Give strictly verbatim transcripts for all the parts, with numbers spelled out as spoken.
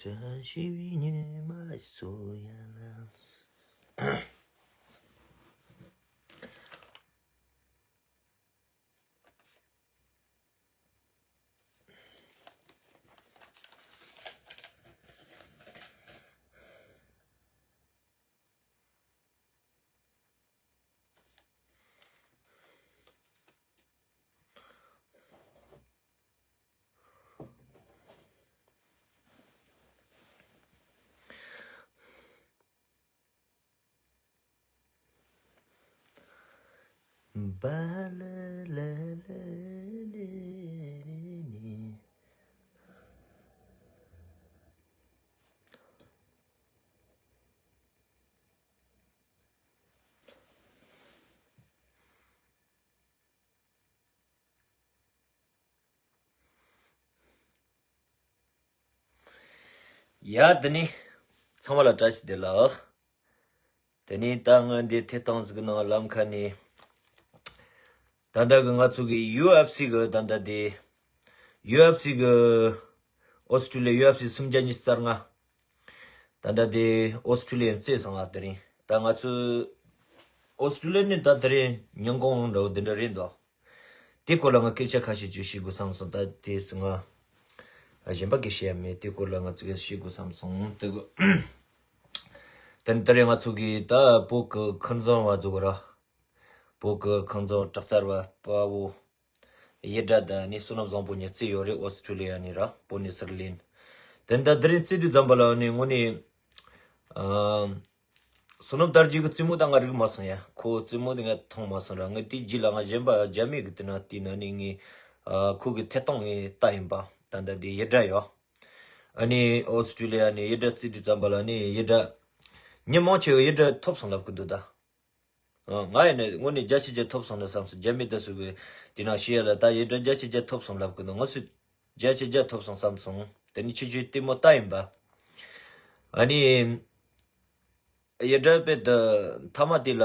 བཀྲ་ཤིས་པའི་ཉི་མ་བསུ་ཡ་ལ། ཡ། དེ་ནི་ཚང་མ་ལ་བཀྲ་ཤིས་བདེ་ལེགས། དེ་ནི་ད་ང་འདི་ཐད་གཏོང་ཟིག་ནང་ལམ་ཁ་ནས། ད་ལྟ་གི་ང་ཚོ་གི་ཡུ་ཨེཕ་སི་གི་ད་ལྟ་དེ། ཡུ་ཨེཕ་སི་གི་ཨོ་སི་ཀྲུ་ལི་ཡ་ཡུ་ཨེཕ་སི་སུམ་བརྒྱ་ཉི་ཤུ་རྩ་ལྔ། ད་ལྟ་དེ་ཨོ་སི་ཀྲུ་ལི་ཡ་རྩེས་སོང་ང་། དེ་རིང་ད་ང་ཚོ་ཨོ་སི་ཀྲུ་ལི་ཡ་ནི་ད་དེ་རིང་ཉིན་གུང་འདྲ་བོ་དེ་འདྲ་རེད་འདུག་དེ་སྐོར་ལ་ང་སྐད་ཆ་ཁ་ཤས་ཅིག་བཤད་དགོས་བསམ་སོང་། ད་དེ་སུ་ང་གཞན་པ་གི་བཤད་ཡ་མེད། དེ་སྐོར་ལ་ང་ཚོས་བཤད་དགོས་བསམ་སོང་། དེ་གི་དེ་ནི་དེ་རིང་ང་ཚོ་གི་ད་བོད་གི་ཁང་བཟང་བ་ཚོ་གི་ར། བོད་གི་ཁང་བཟང་དྲག་རྩལ་བ་དཔའ་བོ། ཡེ་སྒྲ་དང་ནི་བསོད་ནམས་བཟང་པོ་གཉིས་རྩེས་ཡོད་རེད། ཨོ་སི་ཀྲུ་ལི་ཡ་ནས་ར་བོད་ནས་ཟུར་ལེན། དེ་འདྲ་དེ་རིང་རྩེས་དུས་ཙམ་པ་ལ་ནི་དངོས་ནས་ཨ་བསོད་ནམས་དར་རྒྱས་ཀྱི་རྩེད་མོ་ད་ང་རིག་མ་སོང་ཡ། ཁོ་རྩེད་མོ་དེ་ང་མཐོང་མ་སོང་ར། ང་དེའི་རྗེས་ལ་ང་གཞན་པ་རྒྱ་མི་གི་དེ་ན་བལྟས་ན་ནི་ངས་ཨ་ཁོ་གི་ཐད་གཏོང་ངས་ལྟ་ཡིན་པ། ད་ལྟ་དེ་ཡེ་སྒྲ་ཡོད། ཨ་ནི་ཨོ་སི་ཀྲུ་ལི་ཡ་ནས་ཡེ་སྒྲ་རྩེས་དུས་ཙམ་པ་ལ་ནི་ཡེ་སྒྲ་མི་མང་ཆེ་བས་ཡེ་སྒྲ་ཐོབ་སོང་ལབ་གི་འདུག་ད། ཨ། ང་ཡིན་ན་དངོས་གནས་བརྒྱ་ཆ་བརྒྱ་ཐོབ་སོང་ན་བསམ་སོང་། རྒྱ་མི་ད་སུ་གི་དེ་ན་ཤི་ཡ་ལ་ད་ཡེ་སྒྲ་བརྒྱ་ཆ་བརྒྱ་ཐོབ་སོང་ལབ་གི་འདུག་ང་ཚོས་བརྒྱ་ཆ་བརྒྱ་ཐོབ་སོང་བསམ་སོང་། དེ་ནི་ཆུ་ཆུའི་ལྟད་མོ་ལྟ་ཡིན་པ། ཨ་ནི་ཡེ་སྒྲ་དཔེ་ད་མཐའ་མ་དེ་ལ་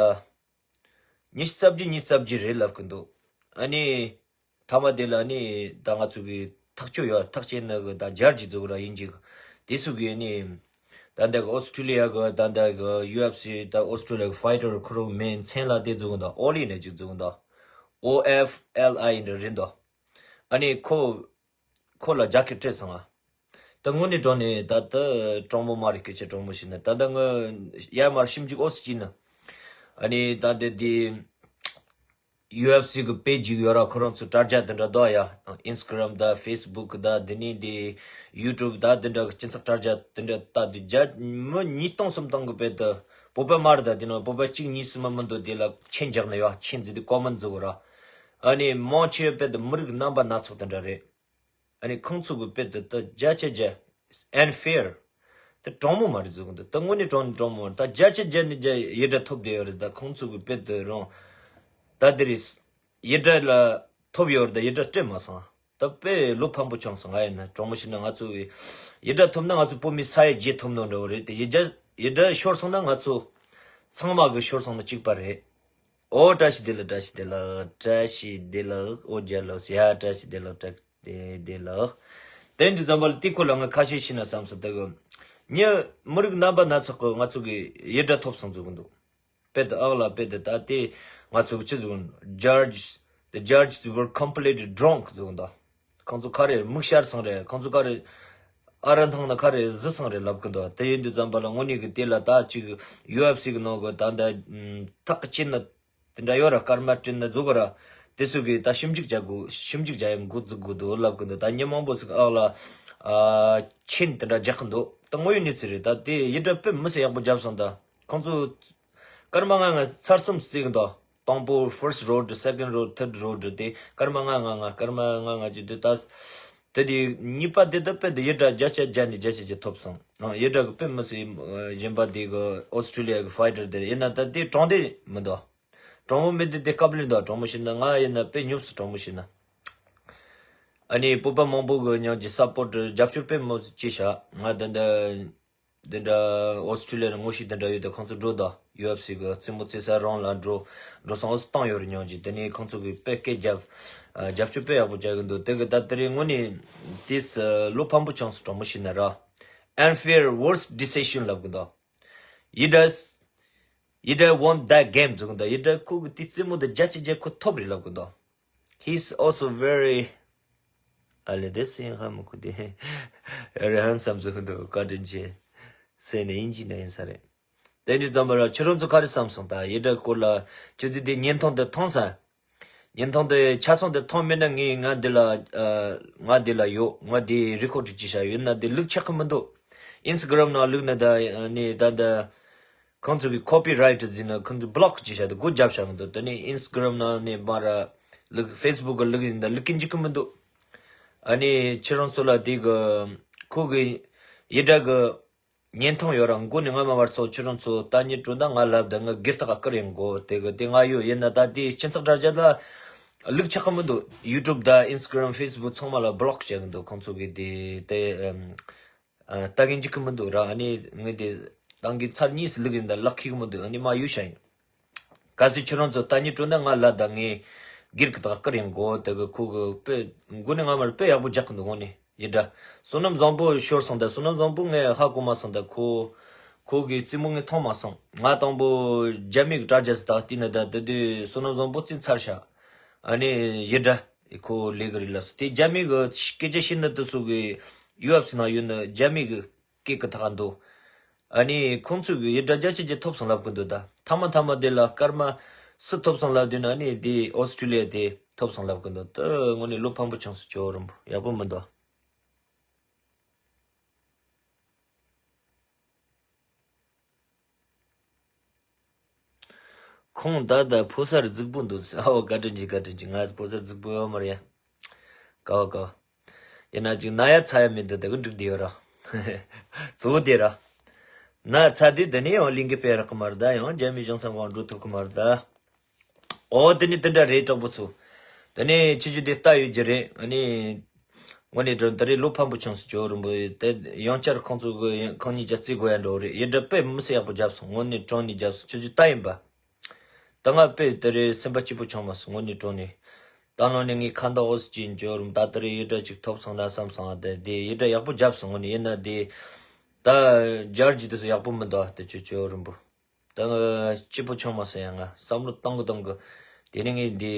ཉི་ཤུ་རྩ་བརྒྱད་ཉི་ཤུ་རྩ་བརྒྱད་རེད་ལབ་གི་འདུག་ཨ་ནི། མཐའ་མ་དེ་ལ་ནི་ད་ང་ཚོ་གི་ཐག་གཅོད་ཡོད། ཐག་བཅད་ནི་གི་ད་ཇར་ཇི་ཚོ་གི་ར་ཡིན་གྱི། དེ་ཚོ་གི་ནི་ད་ལྟ་གི་ཨོ་སི་ཀྲུ་ལི་ཡ་གི་ད་ལྟ་གི་ཡུ་ཨེཕ་སི་ད་ཨོ་སི་ཀྲུ་ལི་ཡ་གི་ཕའི་ཊར་ཁོ་རང་མིང་མཚན་ལ་དེ་ཚོ་གི་ད་ཨོ་ལི་ནས་ཅིག་ཚོ་གི་ད་ཨོ་ཨེཕ་ཨེལ་ཨའི་འདྲ་རེད་འདུག་ཨ་ནི་ཁོ་ཁོ་ལ་རྒྱ་སྐད་སྤྲད་སོང་ང་། ད་དངོས་གནས་དྲང་ནས་ད་ལྟ་དྲང་མོ་མ་རེད། སྐད་ཆ་དྲང་མོ་བཤད་ན་ད་ལྟ་ངས་ཡར་མར་ཞིབ་འཇུག་ཨོ་སི་ཅི་ན། ཨ་ནི་ད་ལྟ་དེ་ཡུ་ཨེཕ་སི་གི་པེ་ཇི་ཡོད་ར། ཁོ་རང་ཚོ་དྲ་རྒྱ་དེ་འདྲ་འདུག་ཡ། ཨིན་སི་ཊ་གྷ་རམ་དང་ཕེ་སི་བུག་དང་དེ་ནས་དེ་ཡུ་ཊུབ་དང་དེ་འདྲ་གི་སྤྱི་ཚོགས་དྲ་རྒྱ་དེ་འདྲ་ལྟ་དུས་རྒྱ་མི་ཉིས་སྟོང་སུམ་སྟོང་གི་དཔེ་དེ་བོད་པ་མ་རེད། ད་དེ་ནང་བོད་པ་གཅིག་གཉིས་སུ་མ་མི་འདུག་དེ་ལ་མཆན་རྒྱག་ནི་ཡོད། མཆན་བརྫིས་ཏེ་ཀོ་མེན་ཊི་བརྫིས་གོ་ར། ཨ་ནི་མང་ཆེ་བ་དཔེ་དེ་མི་རིགས་རྣམ་པ་སྣ་ཚོགས་དེ་འདྲ་རེད། ཨ་ནི་ཁོང་ཚོ་གི་དཔེ་དེ་ད་བརྒྱ་ཆ་བརྒྱ་ཨན་ཕེར། དེ་དྲང་མོ་མ་རེད་བཟོ་གི་འདུག་ད་དངོས་གནས་དྲང་དྲང་མོ་མ་རེད། ད་བརྒྱ་ཆ་བརྒྱ་ནས་བརྒྱ་ཡེ་སྒྲ་ཐོབ་བསྡད་ཡོད་རེད། ད་ཁོང་ཚོ་གི་དཔེ་དེ་རང་ད་དེ་རེད། ཡེ་སྒྲ་ལ་ཐོབ་ཡོད་རེད། ད་ཡེ་སྒྲ་སྤྲད་མ་སོང་། ད་དཔེ་བློ་ཕམ་པོ་བྱུང་སོང་། ང་ཡིན་ན་དྲང་མོ་བཤད་ན་ང་ཚོ་གི་ཡེ་སྒྲ་ཐོབ་ན་ང་ཚོ་བོད་མི་ས་ཡ་བརྒྱད་ཐོབ་ནོ་འདྲ་བོ་རེད། དེ་ཡེ་སྒྲ་ཡེ་སྒྲ་ཤོར་སོང་ན་ང་ཚོ་ཚང་མ་གི་ཤོར་སོང་ན་གཅིག་པ་རེད། ཨོ་བཀྲ་ཤིས་བདེ་ལེགས། བཀྲ་ཤིས་བདེ་ལེགས། བཀྲ་ཤིས་བདེ་ལེགས། ཨོ་རྒྱལ་ལོ་ཡ། བཀྲ་ཤིས་བདེ་ལེགས། བཀྲ་ཤིས་བདེ་ལེགས། དེ་འདི་ཙམ་པ་ལ་དེ་ཁོ་ལ་ང་ཁ་ཤས་ཤི་ན་བསམ་སོང་། དེ་གི་མི་མི་རིགས་རྣམ་པ་སྣ་ཚོགས་ཀྱི་ང་ཚོ་གི་ཡེ་སྒྲ་ཐོབ་སོང་ཚུལ་གི་འདུག་དཔེ་དེ་ཨག་ལ་དཔེ་དེ་ད་དེ་ང་ཚོ་གི་ཅི་ཟེར་གི་འདུག Judges, the judges were completely drunk ཟེར་གི་འདུག་ཁོང་ཚོ་ཁ་རེ་མིག་ཤར་སོང་རེད། ཁོང་ཚོ་ཁ་རེ་ཨ་ར་འཐུང་ན་ཁ་རེ་བཟི་སོང་རེད་ལབ་གི་འདུག་དེ་ཡིན་དུས་ཙམ་པ་ལ་དངོས་གནས་གི་དེ་ལ་ད་ཅིག་ཡུ་ཨེཕ་སི་གི་ནང་གི་ད་ད་ཐག་གི་ཆེ་ན་དེ་འདྲ་ཡོད་ར། སྐར་མ་བྲིས་ན་རྫོགས་གི་ར། དེ་ཚོ་གི་ད་ཞིབ་འཇུག་བྱ་དགོས། ཞིབ་འཇུག་བྱ་ཡ་འགོ་འཛུགས་དགོས་འདུག་ལབ་གི་འདུག་ད་མི་མང་པོ་ཞིག་ཨག་ལ་ཨ་མཆན་དེ་འདྲ་རྒྱག་གི་འདུག་ད་དངོས་ཡོད་གནས་ཚུལ་རེད། ད་དེ་ཡེ་སྒྲ་དཔེ་མི་སྲིད་ཡག་པོ་བརྒྱབ་སོང་། ད་ཁོང་ཚོ་སྐར་མ་ལྔ་ལྔ་ཚར་གསུམ་བརྩི་གི་འདུག་དང་པོ་first round, second round, third round དེ་སྐར་མ་ལྔ་ལྔ་ལྔ་སྐར་མ་ལྔ་ལྔ་བྱས་དུས་ད་དེ་དེ་གཉིས་པ་དེ་ད་དཔེ་དེ་ཡེ་སྒྲ་བརྒྱ་ཆ་བརྒྱ་ནས་བརྒྱ་ཆ་བརྒྱ་ཐོབ་སོང་། ཨ་ཡེ་སྒྲ་གི་དཔེ་མི་སྲིད། གཞན་པ་དེ་གི་ཨོ་སི་ཀྲུ་ལི་ཡ་གི་ཕའི་ཊར་དེ་རེད། ཡིན་ན་ད་དེ་དྲང་བདེན་མི་འདུག་དྲང་མོ་མེད་དེ་དེ་སྐབས་ལས་འདུག་དྲང་མོ་བཤད་ན་ང་ཡིན་ན་དཔེ་ཉོབ་སོང་། དྲང་མོ་བཤད་ན། ཨ་ནི་བོད་པ་མང་པོ་གི་མཉམ་གྱི་སཔོར་ཊི་རྒྱབ་སྐྱོར་དཔེ་མོ་ཅི་བྱ། ང་ད་ལྟ་འདི་འདྲ་ཨོ་སི་ཀྲུ་ལི་ཡ་ནས་ངོ་ཤེས་འདི་འདྲ་ཡོད་དེ་ཁོང་ཚོ་འགྲོ་དང་ཡུ་ཨེཕ་སི་གི་རྩེད་མོ་རྩེ་ས་རང་ལ་འགྲོ་འགྲོ་སོང་། ཨོ་སི་བཏང་ཡོད་རེད། མཉམ་གྱི་དེ་ནས་ཁོང་ཚོ་གི་དཔེ་སྐད་རྒྱབ་རྒྱབ་སྐྱོར་དཔེ་ཡག་པོ་བྱ་གི་འདུག་དེ་གི་ད་དེ་རིང་དངོས་གནས་དེས་བློ་ཕམ་པོ་བྱུང་སོང་། དྲང་མོ་བཤད་ན་ར། unfair worst decision ལབ་གི་འདུག་ཡི་དྲ་ཡི་དྲ་won that game ཟེར་གི་འདུག་ཡི་དྲ་ཁོ་གི་དེ་རྩེད་མོ་དེ་བརྒྱ་ཆ་བརྒྱ་ཁོ་ཐོབ་རེད་ལབ་གི་འདུག He's also very ཨ་ལེ་དེ་སེང་ཧ་མི་གོ་དེ་very handsome ཟེར་གི་འདུག་བཀའ་དྲིན་ཆེ། སེ་ནས་ཨིན་ཇི་ནས་ཡིན་ས་རེད། དེ་འདྲ་ཙམ་པ་ལ་ཁྱེད་རང་ཚོ་ག་རེ་བསམ་སོང་ད་ཡི་དྲ་སྐོར་ལ། ཁྱོད་ཚོས་དེ་བརྙན་ཐུང་དེ་མཐོང་ས། བརྙན་ཐུང་དེ་ཆ་ཚང་དེ་མཐོང་མེད་ན་ངས་ང་འདི་ལ་ཨ། ང་འདི་ལ་ཡོད། ང་འདི་རི་ཀོ་ཌི་བྱས་བཞག་ཡོད་ན་དེ་ལུག་ཆགས་གི་མི་འདུག་ཨིན་སི་ཊ་གྷ་རམ་ནང་ལུག་ན་ད་ནི་ད་ད་ཁོང་ཚོ་གི་ཀོ་པི་རའི་ཊི་ཟིན་ན་ཁོང་ཚོ་བི་ལོག་བྱས་བཞག་དེ་སྒོ་བརྒྱབ་བཞག་གི་འདུག་དེ་ནས་ཨིན་སི་ཊ་གྷ་རམ་ནང་ནས་མར་ལུག་ཧྥེ་སི་བུག་གི་ལུག་ཡིན་ད་ལུག་གི་འཇིག་གི་མི་འདུག་ཨ་ནི་ཁྱེད་རང་ཚོ་ལ་དེ་གི་ཁོ་གི་ཡི་དྲ་གི་བརྙན་ཐུང་ཡོད་ར། མགོ་ནས་རྔ་མ་བར་ཚོ་ཁྱོད་རང་ཚོ་ལྟ་ཉན་སྤྲོ་ད་ང་ལབ་ད་ང་སྒེར་ཐག་བཀར་ཡིན་གོ་དེ་གི་དེ་ང་ཡོད་ཡིན་ན་ད་དེ་སྤྱི་ཚོགས་དྲ་རྒྱ་ད་ལུག་ཆགས་གི་མི་འདུག་ཡུ་ཊུབ་ད་ཨིན་སི་ཊ་གྷ་རམ་ཧྥེ་སི་བུག་ཚང་མ་ལ་བི་ལོག་བྱས་གི་འདུག་ཁོང་ཚོ་གི་དེ་དེ་ལྟ་གི་འཇིག་གི་མི་འདུག་ར། ཨ་ནི་ངས་དེ་ཏང་གི་ཚར་གཉིས་སུ་ལུག་ཡིན་ད་ལག་ཁེལ་གི་མི་འདུག་ཨ་ནི་མ་ཡུལ་ཤ་ཡིན། གལ་སྲིད་ཁྱོད་རང་ཚོ་ལྟ་ཉན་སྤྲོ་ན་ང་ལ་ད་ངས་སྒེར་གྱི་ཐག་བཀར་ཡིན་གོ་དེ་གི་ཁོ་གི་དཔེ་མགོ་ནས་རྔ་མར་དཔེ་ཡག་པོ་རྒྱག་གི་འདུག་དངོས་ནས་ཡི་དྲ། བསོད་ནམས་བཟང་པོ་ཤོར་སོང་ད་བསོད་ནམས་བཟང་པོ་ངས་ཧ་གོ་མ་སོང་ད་ཁོ་ཁོ་གི་རྩེད་མོ་ངས་མཐོང་མ་སོང་། ང་དང་པོ་རྒྱ་མི་གི་དྲ་རྒྱ་སུ་དག་བལྟས་ན་ད་དེ་དུས་བསོད་ནམས་བཟང་པོ་རྩེད་ཚར་ཤག་ཨ་ནི་ཡི་དྲ་ཁོ་ལས་གི་རེད་ལ་སུ་དེ་རྒྱ་མི་གི་སྐད་ཆ་བཤད་ན་དེ་སུ་གི་ཡུ་ཨེཕ་སི་ནང་ཡོད་ན་རྒྱ་མི་གི་སྐད་ཀྱི་ཐག་འདུག་ཨ་ནི་ཁོང་ཚོས་ཡི་དྲ་བརྒྱ་ཆ་བརྒྱ་ཐོབ་སོང་ལབ་གི་འདུག་ད་མཐའ་མ་མཐའ་མ་དེ་ལ་སྐར་མ་སུ་ཐོབ་སོང་ལབ་དུས་ན་ཨ་ནི་དེ་ཨོ་སི་ཀྲི་ལི་ཡ་དེ་ཐོབ་སོང་ལབ་གི་འདུག་ད་དངོས་ནས་བློ་ཕམ་པོ་བྱུང་སོང་ཇོ་རིན་པོ་ཡག་པོ་མི་འདུག་ཁོང་ད་ད་ཕོ་གསར་རྫིག་པོ་འདུག་ཨའོ་བཀའ་དྲིན་ཆེ་བཀའ་དྲིན་ཆེ། ང་ཕོ་གསར་རྫིག་པོ་ཡོད་མ་རེད་ཡ། ཀའོ་ཀའོ། ཡིན་ན་ཅིག་ན་ཡ་ཚ་ཡ་མི་འདུག་དེ་གི་འགྲིག་བསྡད་ཡོད་ར། གཙོ་བོ་དེ་ར། ན་ཚ་དུས་དེ་ནས་ཡང་གླིང་གི་དཔེ་རག་གི་མ་རེད་ད། ཡང་རྒྱ་མི་གཞུང་ཚབ་ཁང་འགྲོ་ཐུབ་གི་མ་རེད་ད། ཨོ་དེ་ནི་དེ་འདྲ་རེད་གྲོགས་པོ་ཚོ། དེ་ནས་ཁྱེད་ཚོ་དེ་ལྟ་ཡོད་ཀྱི་རེད། ཨ་ནི་དངོས་གནས་དྲང་དེ་རེད། བློ་ཕམ་པོ་བྱུང་སོང་ཇོ་རིན་པོ་དེ་ཡང་བསྐྱར་ཁོང་ཚོ་གི་ཁོང་གཉིས་ཀྱ་རྩེ་དགོས་ཡ་འགྲོ་རེད། ཡི་དྲ་དཔེ་མི་སྲིད་ཡག་པོ་བརྒྱབ་སོང་། དངོས་གནས་དྲང་ནས་བརྒྱབ་སོང་། ཁྱེད་ཚོ་ལྟ་ཡིན་པ། ད་ང་དཔེ་དེ་རེད་སེམས་པ་སྐྱིད་པོ་བྱུང་མ་སོང་དངོས་གནས་དྲང་ནས། ད་ནང་ནས་ངའི་ཁ་འདོགས་འོ་སི་ཅིག་འཇོ་རུམ་ད་དེ་རེད་ཡི་དྲ་ཅིག་ཐོབ་སོང་ན་བསམ་སོང་ཨ། དེ་དེ་ཡི་དྲ་ཡག་པོ་བརྒྱབ་སོང་དངོས་གནས། ཡིན་ན་དེ་ད་རྒྱལ་གྱི་དེ་ཚོ་ཡག་པོ་མི་འདུག་ཨ། དེ་ཅོ་ཇོ་རིན་པོ། ད་ང་སྐྱིད་པོ་བྱུང་མ་སོང་ཡ། ང་བསམ་བློ་གཏོང་གི་གཏོང་གི། དེ་ནས་ངས་འདི་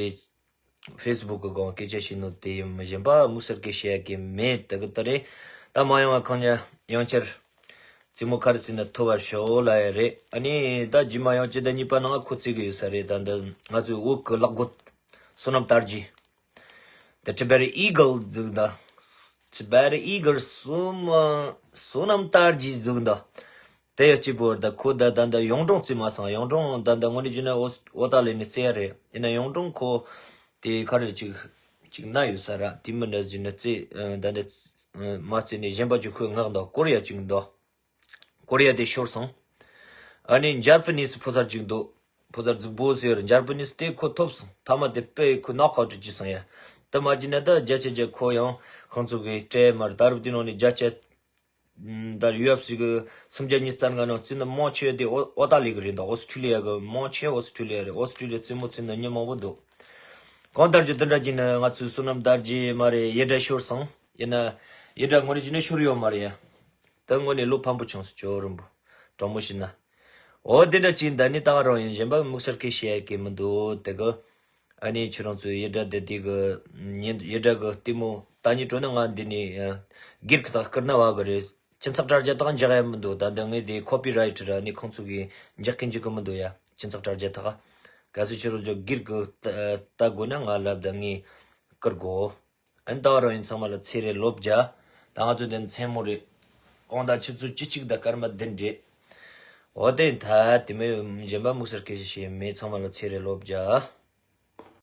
ཕེ་སི་བུག་གི་སྒང་སྐད་ཆ་བཤད་ནོ་དེ་ཡིན། གཞན་པ་དམིགས་བསལ་སྐད་བཤད་ཡ་གི་མེད། དེ་གི་ད་རེད། ད་མ་ཡོང་བ་ཁང་ཉ་ཡང་ཆར་རྩེད་མོ་ཁ་རི་རྩེ་ན་ཐོབ་པར་ཤོག་ལ་ཡ་རེད། ཨ་ནི་ད་རྗེས་མ་ཡང་སྤྱི་ཟླ་གཉིས་པ་ནང་ཁོ་རྩེ་གི་ཡོད་ས་རེད། ད་འདི་ང་ཚོའི་བོད་གི་ལག་རྒོད་བསོད་ནམས་དར་རྒྱས། The Tibet Eagle ཟེར་གི་འདུག Tibet Eagle བསོད་ནམས་བསོད་ནམས་དར་རྒྱས་ཟེར་གི་འདུག་དེ་ཡང་གཅིག་པོ་རེད། ད་ཁོ་ད་ད་ད་གཡུང་དྲུང་རྩེ་མ་སོང་། གཡུང་དྲུང་ད་ད་དངོས་གནས་བྱས་ན་ཨོ་ཨོ་ཏ་ལི་ནས་རྩེ་ཡ་རེད། ཡིན་ན་གཡུང་དྲུང་ཁོ་དེ་ག་རེ་ཅིག་ཅིག་ན་ཡོད་ས་ར། དེ་མི་འདྲ་བྱས་ན་རྩེ་ད་འདི་མ་རྩེ་ནས་གཞན་པ་ཅིག་ཁོས་མངགས་འདུག་ཀོ་རི་ཡ་ཅིག་འདུག་ཀོ་རི་ཡ་དེ་ཤོར་སོང་། ཨ་ནི་འཇར་པ་ནིས་ཕོ་གསར་ཅིག་འདུག་ཕོ་གསར་རྫིག་པོ་ཟེར། འཇར་པ་ནིས་དེ་ཁོ་ཐོབ་སོང་། མཐའ་མ་དེ་དཔེ་ཁོ་ནོག་ཨའུ་ཊི་བྱས་སོང་ཡ། དེ་མ་བྱས་ན་ད་བརྒྱ་ཆ་བརྒྱ་ཁོ་ཡང་ཁོང་ཚོ་གི་སྤྲད་མར་ད་རུབ་དེ་ནང་ནས་བརྒྱ་ཆ་ད་ཡུ་ཨེཕ་སི་གི་སུམ་བརྒྱ་ཉི་ཤུ་རྩ་ལྔ་ནང་རྩེ་ན་མང་ཆེ་བ་དེ་ཨོ་ཨོ་ཏ་ལི་གི་རེད་འདུག་ཨོ་སི་ཁྲི་ལི་ཡ་གི་མང་ཆེ་ཨོ་སི་ཁྲི་ལི་ཡ་རེད། ཨོ་སི་ཁྲི་ལི་ཡ་རྩེད་མོ་རྩེ་ན་མྱི་མང་པོ་འདུག་གང་ལྟར་གྱི་དེ་འདྲ་བྱས་ན་ང་ཚོའི་བསོད་ནམས་དར་རྒྱས་མ་རེད། ཡི་དྲ་ཤོར་སོང་། ཡིན་ན་ཡི་དྲ་དངོས་གནས་བྱས་ན་ཤོར་ཡོད་མ་རེད་ཡ། ད་དངོས་གནས་བློ་ཕམ་པོ་བྱུང་སོང་ཇོ་རིན་པོ། དྲང་མོ་བཤད་ན། འོ་དེ་འདྲ་ཅིག་ད་ནི་ད་ག་རང་ཡིན། གཞན་པ་དམིགས་བསལ་སྐད་བཤད་ཡ་གི་མི་འདུག་དེ་གི་ཨ་ནི་ཁྱེད་རང་ཚོའི་ཡི་དྲ་དེ་དེ་གི་ཉིན་ཡི་དྲ་གི་ལྟད་མོ་ད་ནི་སྤྲོ་ན་ང་འདི་ནས་སྒེར་གི་ཐག་བཀུར་ན་བ་གི་རེད། སྤྱི་ཚོགས་དྲ་རྒྱ་ཐག་འཇག་ཡ་མི་འདུག་ད་འདི་ངས་དེ་ཁོ་པི་རའི་ཊི་ར་ནི་ཁོང་ཚོ་གི་འཇག་གི་འཇུག་གི་མི་འདུག་ཡ། སྤྱི་ཚོགས་དྲ་རྒྱ་ཐག་གལ་སྲིད་ཁྱེད་རང་ཚོ་སྒེར་གི་ལྟ་དགོས་ན་ང་ལབ་ད་ངས་བཀུར་དགོས། ཨན་ད་རང་ཡིན་ཚང་མ་ལ་ཚེ་རིང་ལོ་བརྒྱ། ད་ང་ཚོ་འདི་མཚན་མོ་རེད། དགོང་དག་ཆུ་ཚོད་བཅུ་གཅིག་དང་སྐར་མ་བདུན་རེད། འོ་དེ་ད་དེ་མོ་གཞན་པ་དམིགས་བསལ་སྐད་ཆ་བཤད་མེད། ཚང་མ་ལ་ཚེ་རིང་ལོ་བརྒྱ།